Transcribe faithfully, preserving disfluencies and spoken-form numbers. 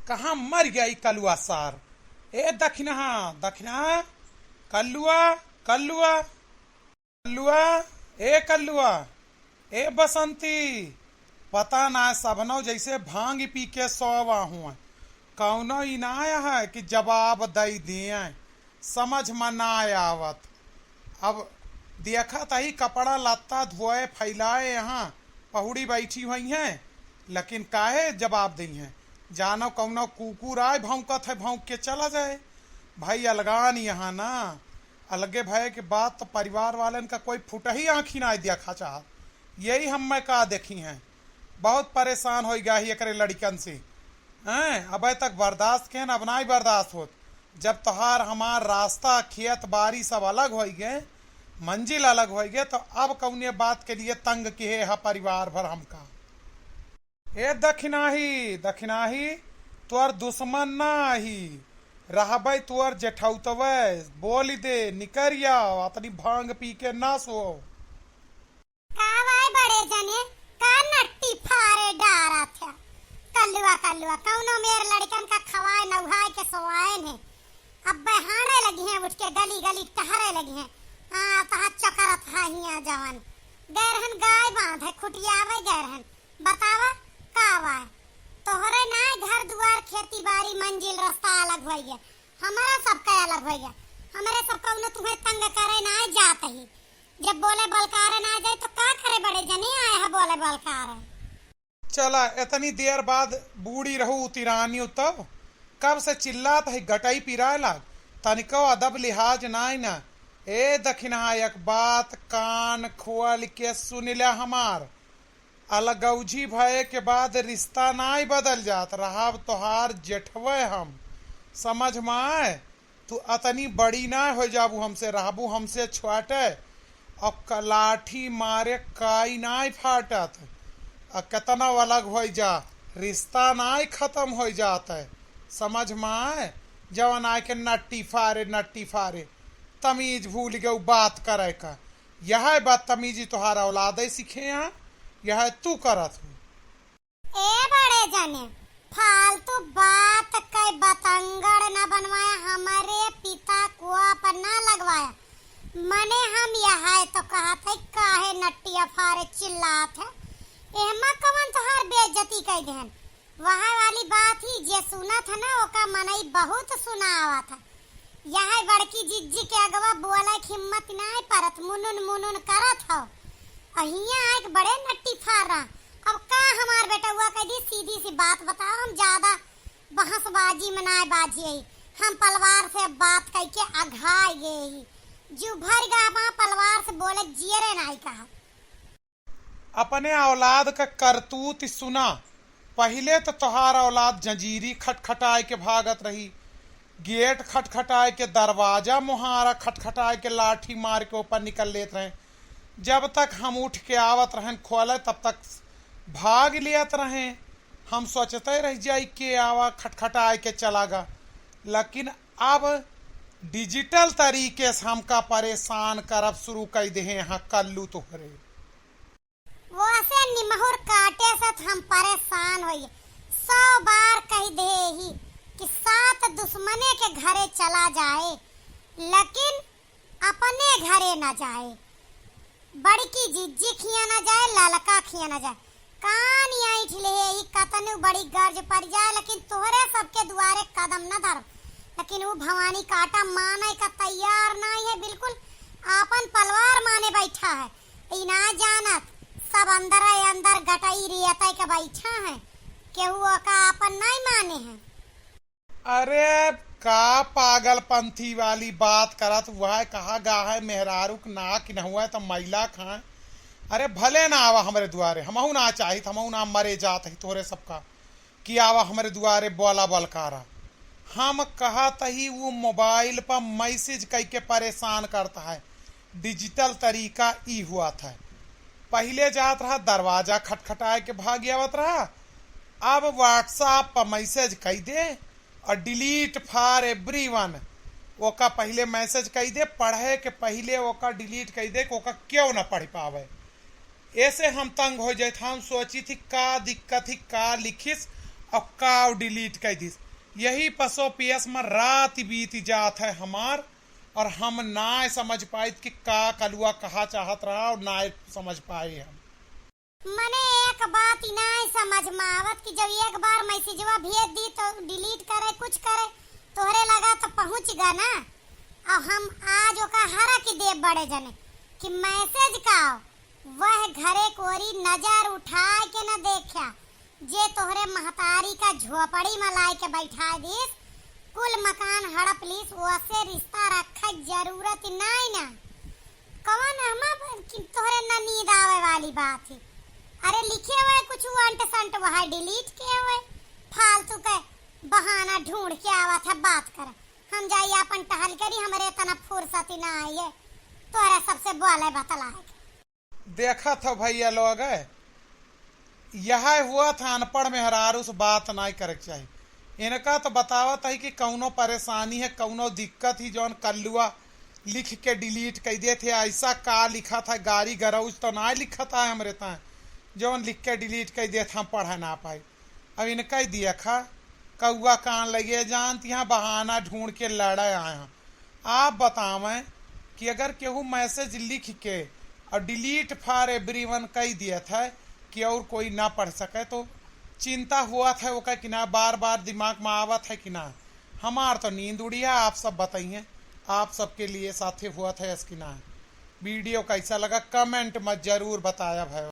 कहाँ मर गया ई कलुआ सार? ए दखिनहा, दखिनहा, कलुआ, कलुआ, कलुआ, ए कलुआ, ए बसंती, पता ना सबनौ जैसे भांग पी के सोवा हुआ। कौनो इनाय है कि जवाब दई दिए, समझ में ना आवत। अब देखत ही कपड़ा लत्ता धोए फैलाए यहाँ पहुड़ी बैठी हुई हैं, लेकिन काहे जवाब दई हैं? जानो कौनो कुकुर आए भौंकत है, भौंक के चला जाए। भाई अलगान यहाँ ना, अलगे भय के बाद तो परिवार वालन का कोई फुटही आँखी ना देखा चाहत। यही हम मैं का देखी हैं, बहुत परेशान हो गया ही एकरे लड़िकन से। हैं, अबे तक बर्दाश्त के न, अब नाई बर्दाश्त होत। जब तोहार हमार रास्ता, खेत बारी सब अलग होई गए, मंजिल अलग होई गए, तो अब कौने बात के लिए तंग किहे है परिवार भर हमका? ए दखिनाही, दखिनाही, तोर दुश्मन ना आही, रहबे तोर जेठौतवे, बोली दे, निकरिया, अतनी भांग पी के ना सो। का भाई बड़े जने, का नट्टी फारे डारत है? कल्लुआ, कल्लुआ, कौनो मेर लड़कन का खवाए नउहाए के सोआए ने। अब बहाने लगी हैं उठ के गली गली टहरे लगी हैं। हाँ, तहा चकरत हा हिया जवन। गैरहन गाय बांधे, खुटियावे गैरहन। बतावा, का बाय? तोहरे नाय घर दुआर, खेती बारी, मंजिल, रास्ता अलग होई गया। हमारा सबका अलग होई गया। हमरे सब कौनो तुम्हें तंग करे नाय जात ही। जब बोले बलकारे ना जाए तो का करे बड़े जने आए है बोले बलकारे। चला, इतनी देर बाद बूढ़ी रहू उतिरानी तब कब से चिल्लात है, गटई पिराए लाग, तनिको अदब लिहाज नाई ना। ए दखिनहा, एक बात कान खोल के सुन ले हमार, अलगौजी भये के बाद रिश्ता नाई बदल जात, रहब तोहार जेठवे हम, समझ में आए? तू अतनी बड़ी ना हो जाबू हमसे, रहबू हमसे छोटे। और क-, लाठी मारे काई नाई फाटत। और केतना अलग हो जा, रिश्ता नाई खत्म हो जात है। समझ में आए? जवन आए के नट्टी फारे, नट्टी फारे, तमीज भूल गए बात करे का। यह बदतमीजी तोहार औलादे सीखे हैं, यह तू करत हो। ए बड़े जने, फालतू बात कै बतंगड़ न बनवाया, हमरे पिता को आप न लगवाया। मने हम यह तो कहत है, काहे नट्टिया फारे चिल्लात है? एहमा कवन तोहार बेइज्जती कै देहन? वह वाली बात ही जे सुनत है ना, ओका मनई बहुत सुनावत है। यह बड़की जिज्जी के अगवा बोले के हिम्मत नाय परत, मुनुन मुनुन करत हो। और हियाँ आए के बड़े नट्टी फार रहा। अब का हमार बेटउआ कह दी, सीधी सी बात बताओ, हम ज्यादा बहसबाजी में नाय बाजी है। हम पलवार से बात कह के अघाई गए ही। जू भर गा बा पलवार से बोले जियरे नाय कहा। अपने औलाद क करतूत सुना। पहिले त तोहार औलाद जंजीरी खटखटाए के भागत रही, गेट खटखटाए के, दरवाजा मोहारा खटखटाए के, लाठी मार के ऊपर निकल लेत रहे। जब तक हम उठ के आवत रहेन खोले, तब तक भाग लेत रहे। हम सोचते रह जाई के आवा खटखटाए के चला गा, लेकिन अब डिजिटल तरीके से हमका परेशान करब शुरू कर देहे हैं कल्लू तोहरे। वो से निमहुर काटे से त हम परेशान होइए। सौ बार कह दे ही कि सात दुश्मने के घरे चला जाए, लेकिन अपने घरे न जाए। बड़की जिज्जी खिया न जाए, ललका खिया न जाए। कान ऐंठ ले ही कतनु बड़ी गर्ज पड़ जाए, लेकिन तोहरे सबके दुआरे कदम न धरब। लेकिन वो भवानी काटा माने का तैयार नहीं है, बिल्कुल आपन पलवार माने बैठा है। ई ना जानत, सब अंदर अंदर गटई रियत के बैठा है, केहू ओका आपन नहीं माने है। अरे, का पागलपंथी वाली बात करत हुआ है? कहा गा है, मेहरारू के नाक न हुआ है तो मैला खाए। अरे, भले ना आवा हमरे दुआरे, हमहू ना चाहित, हमहू ना मरे जात ही तोहरे सबका। कि आवा हमरे दुआरे बोला बलकारा। हम कहत ही वो मोबाइल पर मैसेज कइके परेशान करत है। डिजिटल तरीका ई हुआ था, पहिले जात रहा दरवाजा खटखटाए के भाग आवत रहा, अब WhatsApp पर मैसेज कई दे और delete for everyone, ओका पहिले मैसेज कई दे, पढ़े के पहिले ओका delete कई दे कि ओका क्यों ना पढ़ पावे। ऐसे हम तंग हो जाइत, हम सोची थी का दिक्कत ही, का लिखिस, और काव delete कइ दिस। यही पसो पियस में रात बीत जात है हमार, और हम नाय समझ पाइत कि का कलुआ कहा चाहत रहा और नाय समझ पाए हम। मने एक बात ही नाय समझ में आवत कि जब एक बार मैसेजवा भेज दी तो delete करे, कुछ करे, तोहरे लगा तो पहुँच गा ना। और हम आज ओका हरकि देब बड़े जने कि मैसेज काव, वह घरे कोरी नजर उठाए के न देख्या, जे तोहरे महतारी का झोपड़ी में लाए के बैठाए दिस, कुल मकान हड़प लिस, ओसे रिश्ता रखे जरूरत नाय ना। कवन हमा ब-, कि तोहरे न नींद आवे वाली बात है। अरे लिखे हुए कुछ अंट संट वह delete किए हुए, फालतू के बहाना ढूंढ के आवत है बात कर। हम जाई आपन टहल करी, हमरे इतना फुर्सत ही ना आई है तोहरे सबसे बोले बतलाए के। देखत हो भइया लोग, यह हुआ था अनपढ़ मेहरारू से बात नाई करे के चाही। इनका तो बतावत है कि कौनो परेशानी है, कौनो दिक्कत ही, जौन कल्लुआ लिख के delete कइ देत है। ऐसा का लिखत है, गारी गरौज तो नाई लिखत है हमरे ताए, जौन लिख के delete कइ देत हम पढ़े ना पाई। अब इनका ही देखा, कौआ कान लगे जानत यहाँ बहाना ढूंढ के लड़े आए हैं। आप बतावें कि अगर केहू मैसेज लिख के और delete for everyone कइ दियत है कि और कोई ना पढ़ सके, तो चिंता हुआ था ओका कि ना, बार बार दिमाग में आवत है कि ना। हमार तो नींद उड़ी है, आप सब बताइए, आप सबके लिए साथे हुआ था यस कि ना। वीडियो कैसा लगा कमेंट में जरूर बताया भाई।